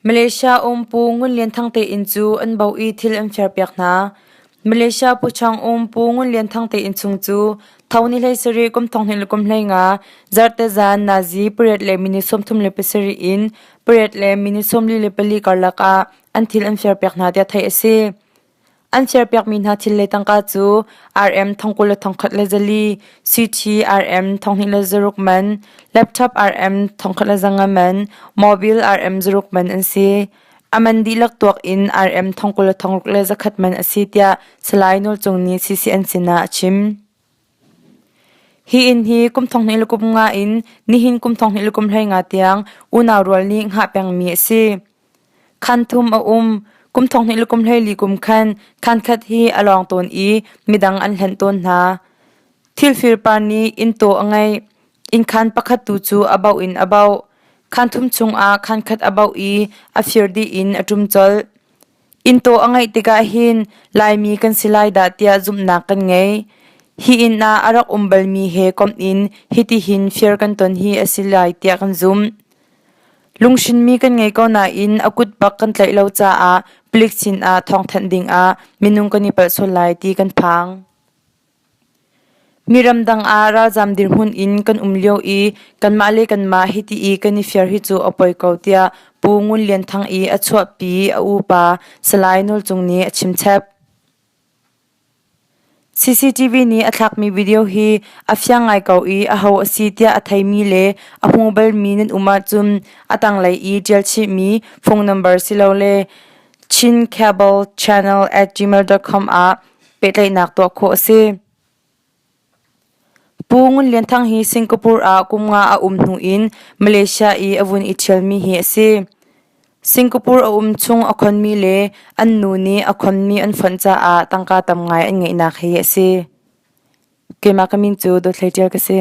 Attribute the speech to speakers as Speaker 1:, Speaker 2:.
Speaker 1: Malaysia um Pu Ngun Lian Thang te inn cu an bauh i thil an firpiak hna. Malaysia Puchong um Pu Ngun Lian Thang te inn chung cu tho ni 17 kum 12 le kum 15 zarhte zan nazi pariat le minute 37 in pariat le minute 44 karlak ah an thil an firpiak hna tiah theih a si. An firpiakmi hna thil le tangka cu RM 21,400, CT RM 2,600 man, laptop RM 1,100 man, mobile RM 6 man an si. A man dihlak tuak in RM 26,100 man a si tiah Salai Nawl Cung nih CCN sinah a chim. Hi inn hi kum 20 le kum nga in nihin kum 20 le kum 15 tiang unau rual nih hngah pengmi a si. Khan thum a um. Kum 20 le kum 14 kum khan khan khat hi a lawng tawn i midang an hlenh tawn hna. Thilfir pa nih inn taw a ngeih. Innkhan pakhat tu cu a bauh in a bauh. Khan thum chungah khan khat a bauh i a fir dih in a ṭum colh. Inntaw a ngeih tikah hin Laimi kan si lai dah tiah zumhnak kan ngei. Hi inn ah a rak um balmi he komh in hitihin fir kan ton hi a si lai tiah kan zumh. Lunghrinmi kan ngei ko nain a kut bak kan tlaih lo caah palik sinah thawngthanh dingah minung kan i palh sual lai ti kan phang. Mi ramdang ah ralzam dirhmun in kan um lio i kanmah le kanmah hiti i kan i fir hi cu a poi ko tiah Pu Ngun Lian Thang i a chuahpi a upa Salai Nawl Cung nih a chimchap. CCTV nih a thlakmi video hi a fiang ngai ko i aho a si tiah a theimi le a hmu balmi nan um ahcun a tanglei i ṭial chihmi phone number silole chincablechannel@gmail.com ah pehtlaihnak tuah khawh a si. Pu Ngun Lian Thang hi Singapore ah kum nga a um hnu in Malaysia i a vun i ṭhialmi hi a si. Singapore a um chung a khonmi le an nu nih a khonmi an fonh caah tangka tam ngai an ngeihnak hi a si. Keimah ka min cu Dawt Hlei Ṭial ka si.